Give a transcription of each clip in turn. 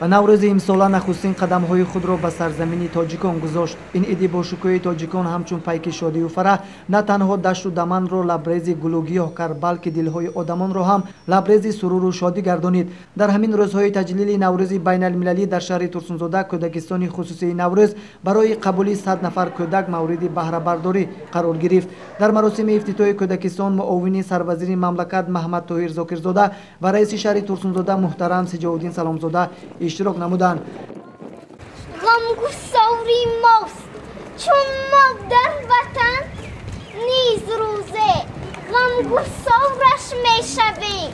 Ва Наврӯзи имсола нахустин қадамҳои худро ба сарзамини тоҷикон гузошт. Ин иди бошукӯҳи тоҷикон ҳамчун пайки шодию фараҳ на танҳо дашту даманро лабрези гулу гиёҳ кард, балки дилҳои одамонро ҳам лабрези суруру шодӣ гардонид. Дар ҳамин рӯзҳои таҷлили Наврӯзи байналмилалӣ дар шаҳри Турсунзода кӯдакистони хусусии Наврӯз барои қабули 100 нафар кӯдак мавриди баҳрабардорӣ қарор гирифт. Дар маросими ифтитоҳи кӯдакистон муовини сарвазири мамлакат Маҳмадтоҳир Зокирзода ва раиси шаҳри Турсунзода муҳтарам Сиҷовуддин Саломзода иштирок намуданд. Ғамгусори мост чун мо дар ватан низ рӯзе ғамгусораш мешавем,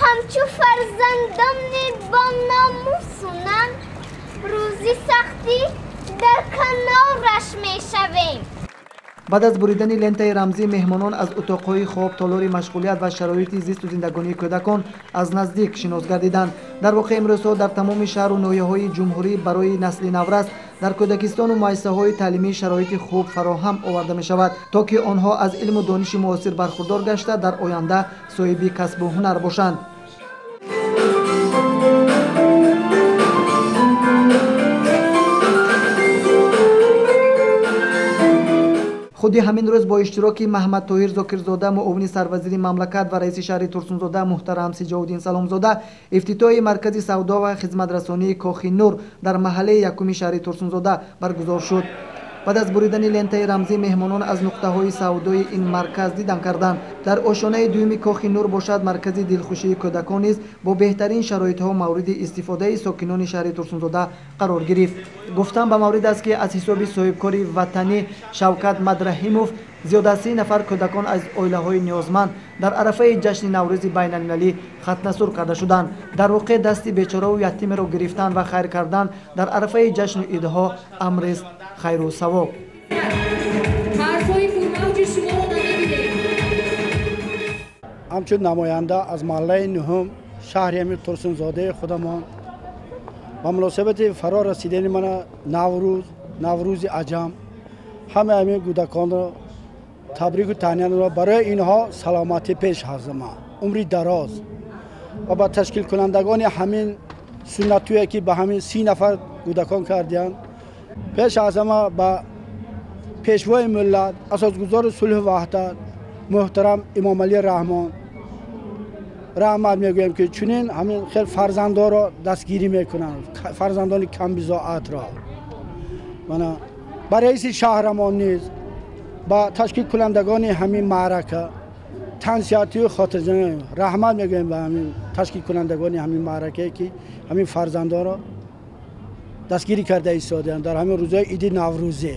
ҳамчу фарзандони бо номусу нанг рӯзи сахтӣ дар канораш мешавем. Баъд аз буридани лентаи рамзӣ меҳмонон аз утоқҳои хоб, толори машғулият ва шароити зисту зиндагонии кӯдакон аз наздик шинос гардиданд. Дар воқеъ имрӯзҳо дар тамоми шаҳру ноҳияҳои ҷумҳурӣ барои насли наврас дар кӯдакистону муассисаҳои таълимӣ шароити хуб фароҳам оварда мешавад, то ки онҳо аз илму дониши муосир бархурдор гашта дар оянда соҳиби касбу ҳунар бошанд. Худи ҳамин рӯз бо иштироки Маҳмадтоҳир Зокирзода, муовини сарвазири мамлакат ва раиси шаҳри Турсунзода муҳтарам Сиҷовуддин Саломзода ифтитоҳи маркази савдо ва хизматрасонии Кохи Нур дар маҳаллаи якуми шаҳри Турсунзода баргузор шуд. Баъд аз буридани лентаи рамзӣ меҳмонон аз нуқтаҳои савдои ин марказ дидан карданд. Дар ошонаи дуюми Кохи Нур бошад, маркази дилхушии кӯдакон низ бо беҳтарин шароитҳо мавриди истифодаи сокинони шаҳри Турсунзода қарор гирифт. Гуфтан ба маврид аст, ки аз ҳисоби соҳибкори ватанӣ Шавкат Мадраҳимов зиёда аз 30 нафар кӯдакон аз оилаҳои ниёзманд дар арафаи ҷашни Наврӯзи байналмилалӣ хатнасур карда шуданд. Дар воқеъ дасти бечораву ятимеро гирифтан ва хайр кардан дар арафаи ҷашну идҳо амрест хайру савоб. Ҳамчун намоянда аз маҳаллаи нуҳум шаҳри ҳамин Турсунзодаи худамон ба муносибати фаро расидани мана Наврӯз, Наврӯзи аҷам ҳама ҳамин кӯдаконро табрику таҳниятро барои инҳо саломатӣ пеш ҳазма, умри дароз ва ба ташкилкунандагони ҳамин суннатуе ки ба ҳамин 30 нафар кӯдакон кардиянд, пеш аз ҳама ба пешвои миллат, асосгузори сулҳу ваҳдат муҳтарам Имомалӣ Раҳмон раҳмат мегӯем, ки чунин ҳамин хел фарзандоро дастгирӣ мекунанд, фарзандони камбизоатро. Мана ба раиси шаҳрамон низ, ба ташкилкунандагони ҳамин маърака тансиҳатию хотирҷамъ раҳмат мегӯем, ба ҳамин ташкилкунандагони ҳамин маъракае ки ҳамин фарзандоро дастгирӣ карда истодаанд дар ҳамин рӯзҳои иди Наврӯзӣ.